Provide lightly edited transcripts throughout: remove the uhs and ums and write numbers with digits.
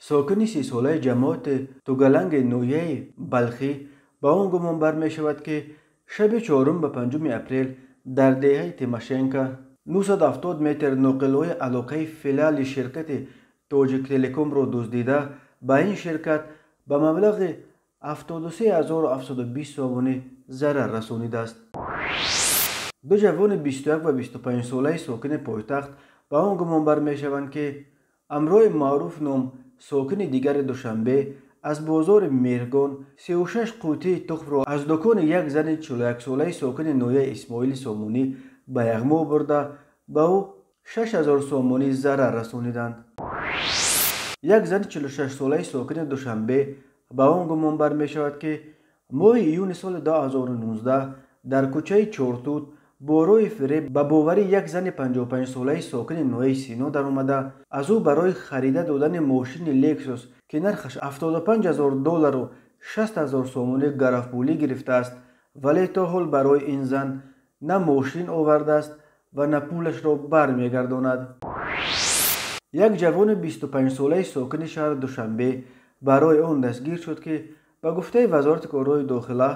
Сокини 30-солаи ҷамоати Тугаланги ноҳияи Балхӣ ба он гумон бармешавад, ки шаби 4 ба 5 апрел дар деҳаи Тимошенко 970 метр ноқилҳои алоқаи филиали ширкати Тоҷиктелекомро дуздида, ба ин ширкат ба маблағи 73720 сомонӣ зарар расонидааст. Ду ҷавони 21 ва 25 солаи сокини пойтахт ба он гумон бармешаванд, ки ҳамроҳи Маъруф ном сокини дигари Душанбе аз бозори Меҳргон 36 қуттии тухмро аз дукони як зани 41-солаи сокини ноҳияи Исмоили Сомонӣ ба яғмо бурда, ба ӯ 6000 сомонӣ зарар расониданд. Як зани 46-солаи сокини Душанбе ба он гумон бармешавад, ки моҳи июни соли 2019 дар кӯчаи Чортут бо роҳи фиреб ба боварӣ як зани 55-солаи сокини ноҳияи Сино даромада, аз ӯ барои харида додани мошини Лексус, ки нархаш 75 000 доллару 60 000 сомонӣ, гаравпулӣ гирифтааст, вале то ҳол барои ин зан на мошин овардааст ва на пулашро бармегардонад. Як ҷавони 25-солаи сокини шаҳри Душанбе барои он дастгир шуд, ки ба гуфтаи Вазорати корҳои дохила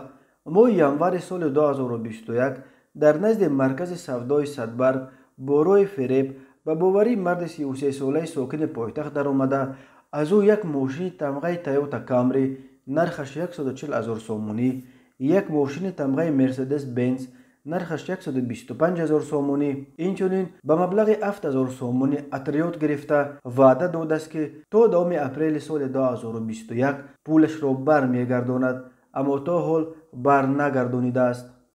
моҳи январи соли 2021 дар назди маркази савдои Садбарг бо роҳи фиреб ба боварии марди 33-солаи сокини пойтахт даромада, аз ӯ як мошини тамғаи Тойота Камри нархаш 140 000 сомонӣ, як мошини тамғаи Мерседес Бенз нархаш 125 000 сомонӣ, инчунин ба маблағи 7000 сомонӣ атриёт гирифта, ваъда додааст, ки то 10 апрели соли 2021 пулашро бармегардонад, аммо то ҳол барнагардонидааст.